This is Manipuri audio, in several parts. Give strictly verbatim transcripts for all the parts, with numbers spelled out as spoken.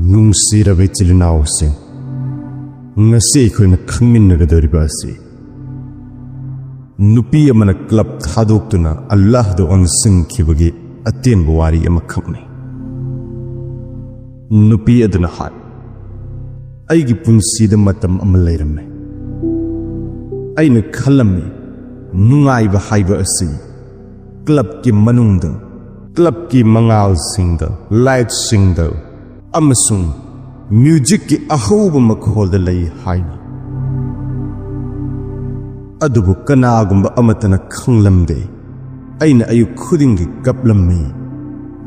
ꯅꯨꯡꯁꯤꯔꯕ ꯏꯆꯤꯜ ꯏꯅꯥꯎꯁꯤꯡ, ꯉꯁꯤ ꯑꯩꯈꯣꯏꯅ ꯈꯪꯃꯤꯟꯅꯒꯗꯧꯔꯤꯕ ꯑꯁꯤ ꯅꯨꯄꯤ ꯑꯃꯅ ꯀ꯭ꯂꯕ ꯊꯥꯗꯣꯛꯇꯨꯅ ꯑꯜꯂꯥꯍꯗ ꯑꯣꯟꯁꯤꯟꯈꯤꯕꯒꯤ ꯑꯇꯦꯟꯕ ꯋꯥꯔꯤ ꯑꯃꯈꯛꯅꯤ꯫ ꯅꯨꯄꯤ ꯑꯗꯨꯅ ꯍꯥꯏ, "ꯑꯩꯒꯤ ꯄꯨꯟꯁꯤꯗ ꯃꯇꯝ ꯑꯃ ꯂꯩꯔꯝꯃꯦ꯫ ꯑꯩꯅ ꯈꯜꯂꯝꯃꯤ, ꯅꯨꯡꯉꯥꯏꯕ ꯍꯥꯏꯕ ꯑꯁꯤ ꯀ꯭ꯂꯕꯀꯤ ꯃꯅꯨꯡꯗ, ꯀ꯭ꯂꯕꯀꯤ ꯃꯉꯥꯜꯁꯤꯡꯗ, ꯂꯥꯏꯠꯁꯤꯡꯗ ꯑꯃꯁꯨꯡ ꯃ꯭ꯌꯨꯖꯤꯛꯀꯤ ꯑꯍꯧꯕ ꯃꯈꯣꯜꯗ ꯂꯩ ꯍꯥꯏꯅ꯫ ꯑꯗꯨꯕꯨ ꯀꯅꯥꯒꯨꯝꯕ ꯑꯃꯠꯇꯅ ꯈꯪꯂꯝꯗꯦ, ꯑꯩꯅ ꯑꯌꯨꯛ ꯈꯨꯗꯤꯡꯒꯤ ꯀꯞꯂꯝꯃꯤ꯫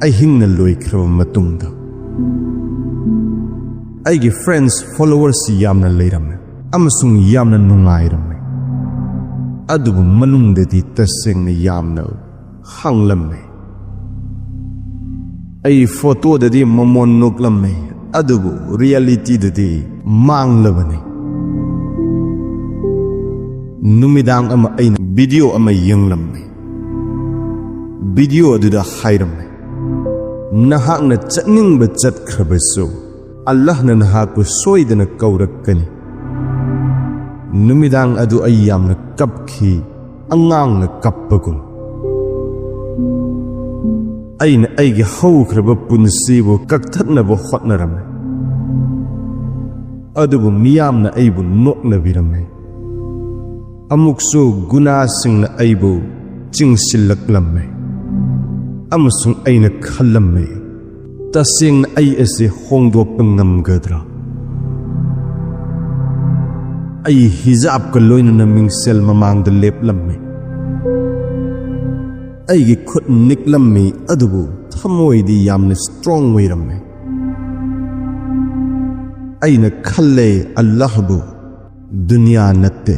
ꯑꯍꯤꯡꯅ ꯂꯣꯏꯈ꯭ꯔꯕ ꯃꯇꯨꯡꯗ ꯑꯩꯒꯤ ꯐ꯭ꯔꯦꯟꯁ, ꯐꯣꯂꯣꯋꯔꯁ ꯌꯥꯝꯅ ꯂꯩꯔꯝꯃꯦ ꯑꯃꯁꯨꯡ ꯌꯥꯝꯅ ꯅꯨꯡꯉꯥꯏꯔꯝꯃꯦ꯫ ꯑꯗꯨꯕꯨ ꯃꯅꯨꯡꯗꯗꯤ ꯇꯁꯦꯡꯅ ꯌꯥꯝꯅ ꯍꯥꯡꯂꯝꯃꯦ꯫ ꯑꯩ ꯐꯣꯇꯣꯗꯗꯤ ꯃꯃꯣꯟ ꯅꯣꯛꯂꯝꯃꯦ, ꯑꯗꯨꯕꯨ ꯔꯤꯌꯦꯂꯤꯇꯤꯗꯗꯤ ꯃꯥꯡꯂꯕꯅꯤ꯫" ꯅꯨꯃꯤꯗꯥꯡ ꯑꯃ ꯑꯩꯅ ꯚꯤꯗꯤꯑꯣ ꯑꯃ ꯌꯦꯡꯂꯝꯃꯤ꯫ ꯚꯤꯗꯤꯑꯣ ꯑꯗꯨꯗ ꯍꯥꯏꯔꯝꯃꯤ, "ꯅꯍꯥꯛꯅ ꯆꯠꯅꯤꯡꯕ ꯆꯠꯈ꯭ꯔꯕꯁꯨ, ꯑꯜꯂꯥꯍꯅ ꯅꯍꯥꯛꯄꯨ ꯁꯣꯏꯗꯅ ꯀꯧꯔꯛꯀꯅꯤ꯫" ꯅꯨꯃꯤꯗꯥꯡ ꯑꯗꯨ ꯑꯩ ꯌꯥꯝꯅ ꯀꯞꯈꯤ, ꯑꯉꯥꯡꯅ ꯀꯞꯄꯒꯨꯝ꯫ ꯑꯩꯅ ꯑꯩꯒꯤ ꯍꯧꯈ꯭ꯔꯕ ꯄꯨꯟꯁꯤꯕꯨ ꯀꯛꯊꯠꯅꯕ ꯍꯣꯠꯅꯔꯝꯃꯤ, ꯑꯗꯨꯕꯨ ꯃꯤꯌꯥꯝꯅ ꯑꯩꯕꯨ ꯅꯣꯛꯅꯕꯤꯔꯝꯃꯤ꯫ ꯑꯃꯨꯛꯁꯨ ꯒꯨꯅꯥꯁꯤꯡꯅ ꯑꯩꯕꯨ ꯆꯤꯡꯁꯤꯜꯂꯛꯂꯝꯃꯤ, ꯑꯃꯁꯨꯡ ꯑꯩꯅ ꯈꯜꯂꯝꯃꯤ, "ꯇꯁꯦꯡꯅ ꯑꯩ ꯑꯁꯤ ꯍꯣꯡꯗꯣꯛꯄ ꯉꯝꯒꯗ꯭ꯔꯥ?" ꯑꯩ ꯍꯤꯖꯥꯕꯀ ꯂꯣꯏꯅꯅ ꯃꯤꯡꯁꯦꯜ ꯃꯃꯥꯡꯗ ꯂꯦꯞꯂꯝꯃꯤ꯫ ꯑꯩꯒꯤ ꯈꯨꯠ ꯅꯤꯛꯂꯝꯃꯤ, ꯑꯗꯨꯕꯨ ꯊꯃꯣꯏꯗꯤ ꯌꯥꯝꯅ ꯁ꯭ꯇꯔꯣꯡ ꯑꯣꯏꯔꯝꯃꯤ꯫ ꯑꯩꯅ ꯈꯜꯂꯦ, "ꯑꯜꯂꯥꯍꯕꯨ ꯗꯨꯅꯤꯌꯥ ꯅꯠꯇꯦ꯫"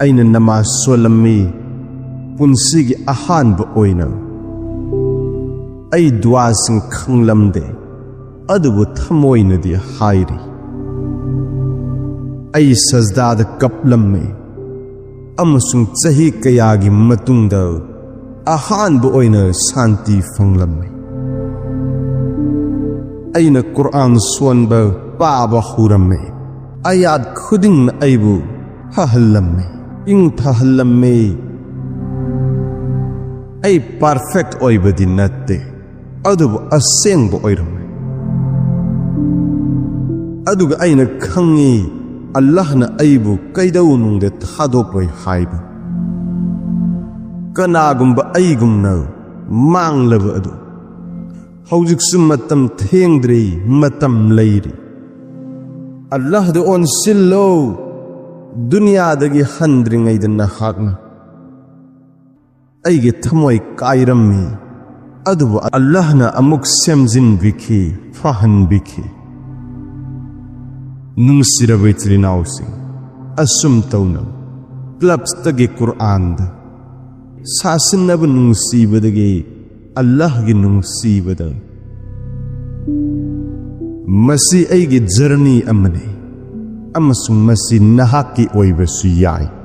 ꯑꯩꯅ ꯅꯃꯥꯖ ꯁꯣꯜꯂꯝꯃꯤ꯫ ꯄꯨꯟꯁꯤꯒꯤ ꯑꯍꯥꯟꯕ ꯑꯣꯏꯅ ꯑꯩ ꯗꯨꯋꯥꯁꯤꯡ ꯈꯪꯂꯝꯗꯦ, ꯑꯗꯨꯕꯨ ꯊꯃꯣꯏꯅꯗꯤ ꯍꯥꯏꯔꯤ꯫ ꯑꯩ ꯁꯖꯗꯥꯗ ꯀꯞꯂꯝꯃꯤ, ꯑꯃꯁꯨꯡ ꯆꯍꯤ ꯀꯌꯥꯒꯤ ꯃꯇꯨꯡꯗ ꯑꯍꯥꯟꯕ ꯑꯣꯏꯅ ꯁꯥꯟꯇꯤ ꯐꯪꯂꯝꯃꯤ꯫ ꯑꯩꯅ ꯀꯨꯔꯥꯟ ꯁꯣꯟꯕ ꯄꯥꯕ ꯍꯧꯔꯝꯃꯦ꯫ ꯑꯌꯥꯠ ꯈꯨꯗꯤꯡꯅ ꯑꯩꯕꯨ ꯐꯍꯜꯂꯝꯃꯦ, ꯏꯪꯊꯍꯜꯂꯝꯃꯦ꯫ ꯑꯩ ꯄꯔꯐꯦꯛ ꯑꯣꯏꯕꯗꯤ ꯅꯠꯇꯦ, ꯑꯗꯨꯕꯨ ꯑꯁꯦꯡꯕ ꯑꯣꯏꯔꯝꯃꯦ꯫ ꯑꯗꯨꯒ ꯑꯩꯅ ꯈꯪꯉꯤ, ꯑꯜꯂꯥꯍꯅ ꯑꯩꯕꯨ ꯀꯩꯗꯧꯅꯨꯡꯗ ꯊꯥꯗꯣꯛꯂꯣꯏ ꯍꯥꯏꯕ꯫ ꯀꯅꯥꯒꯨꯝꯕ ꯑꯩꯒꯨꯝꯅ ꯃꯥꯡꯂꯕ ꯑꯗꯨ, ꯍꯧꯖꯤꯛꯁꯨ ꯃꯇꯝ ꯊꯦꯡꯗ꯭ꯔꯤ, ꯃꯇꯝ ꯂꯩꯔꯤ꯫ ꯑꯜꯂꯥꯍꯗ ꯑꯣꯟꯁꯤꯜꯂꯣ, ꯗꯨꯅꯤꯌꯥꯗꯒꯤ ꯍꯟꯗ꯭ꯔꯤꯉꯩꯗ ꯅꯍꯥꯛꯅ꯫ ꯑꯩꯒꯤ ꯊꯃꯣꯏ ꯀꯥꯏꯔꯝꯃꯤ, ꯑꯗꯨꯕꯨ ꯑꯜꯂꯥꯍꯅ ꯑꯃꯨꯛ ꯁꯦꯝꯖꯤꯟꯕꯤꯈꯤ, ꯐꯍꯟꯕꯤꯈꯤ꯫ ꯅꯨꯡꯁꯤꯔꯕ ꯏꯆꯤꯜ ꯏꯅꯥꯎꯁꯤꯡ, ꯑꯁꯨꯝ ꯇꯧꯅ ꯀ꯭ꯂꯕꯁꯇꯒꯤ ꯀꯨꯔꯥꯟꯗ, ꯁꯥꯁꯤꯟꯅꯕ ꯅꯨꯡꯁꯤꯕꯗꯒꯤ ꯑꯜꯂꯥꯍꯒꯤ ꯅꯨꯡꯁꯤꯕꯗ, ꯃꯁꯤ ꯑꯩꯒꯤ ꯖꯔꯅꯤ ꯑꯃꯅꯤ, ꯑꯃꯁꯨꯡ ꯃꯁꯤ ꯅꯍꯥꯛꯀꯤ ꯑꯣꯏꯕꯁꯨ ꯌꯥꯏ꯫